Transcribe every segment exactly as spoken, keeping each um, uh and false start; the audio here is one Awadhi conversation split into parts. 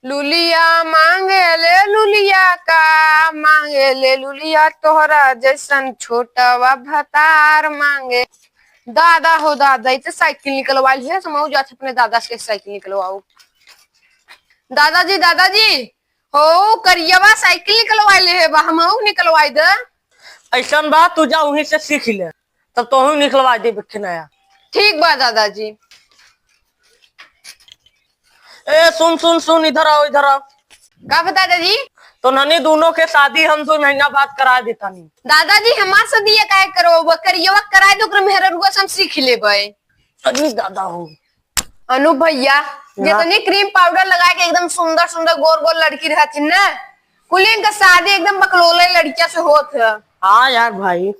लुलिया मांगे ले लुलिया का, मांगे ले लुलिया तोहरा जैसन छोटवा भतार मांगे। दादा हो दादा, ई तो साइकिल निकलवाइल है, हमहू जात अपने दादा से साइकिल निकलवाऊ। दादाजी, दादाजी, हो करियवा साइकिल निकलवाइले है बा, हमहू निकलवाई दे। ऐसन बा, तू जा वहीं से सीख ले, तब तोहू निकलवा देबे के नया। ठीक बा दादाजी। ए सुन सुन सुन, इधर आओ, इधर आओ। का बा दादाजी? तोहनी दोनों के शादी हम दो महीना बाद करा देतानी। दादाजी, हमार शादी ये काहे करवाबा? करियवा कराए दे, ओकरे मेहररुआ से हम सीख लेबे। अरे दादा हो। अनूप भैया, हाँ। जितनी क्रीम पाउडर लगा के एकदम सुंदर सुंदर गोर गोर लड़की रहती ना, कुलिन का शादी एकदम बकलोले लड़किया से होत है। हाँ यार भाई।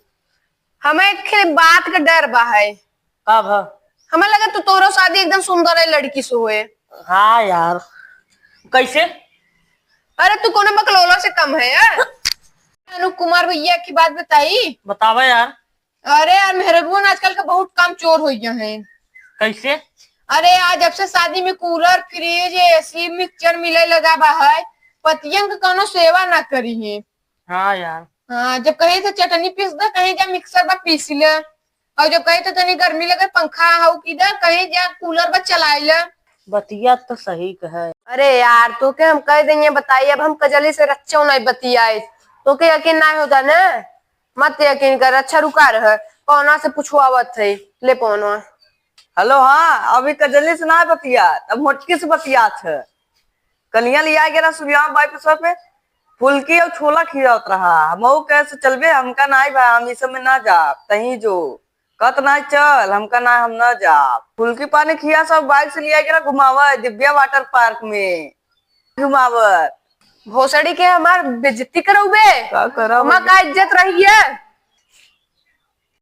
हमें एक ठे बात का डर बा है। का भा? हमें लगा तू तोरो शादी एकदम सुंदर है लड़की से होए। हाँ यार। कैसे? अरे तू कोनो बकलोला से कम है यार। अनूप कुमार भैया की बात बताई। बतावा यार। अरे यार, मेहररुआ आजकल का बहुत काम चोर हो गया है। कैसे? अरे यार, जब से शादी में कूलर, फ्रिज, एसी, मिक्सचर मिले लगा बा है, पतियन के कोनो सेवा ना करी है। हाँ यार। हाँ, जब कहीं से चटनी पीस दे, कहीं जा मिक्सर बा पीस ले, और जब कहीं तो तनी गर्मी लगे पंखा हऊ की दे, कहीं जा कूलर बा चलाई ले। बतिया तो सही कहे। अरे यार, तोके हम कह देंगे बताई, अब हम कजली से रच्चो नहीं बतियाए, तोके यकीन नहीं होता ना, मत यकीन कर। अच्छा रुका रह, पवनवा से पुछवावत है, ले पवनवा। हेलो, हाँ, अभी कजली से ना बतिया, अब मोटकी से बतियात है। कलिया लिया गया ना सुबह बाईपास पे, फुलकी और छोला खियावत रहा। हम कहे से चलबे, हमका नाई भाई, हम ई सब में ना जाब, तहीं जो कहत नाई चल, हमका ना, हम ना जाब। फुलकी पानी खिया सब बाइक से लिया गया ना घुमावे दिव्या वाटर पार्क में घुमावत। भोसड़ी के हमार बेइज्जती करौबे? का करब? हमार का इज्जत रही है?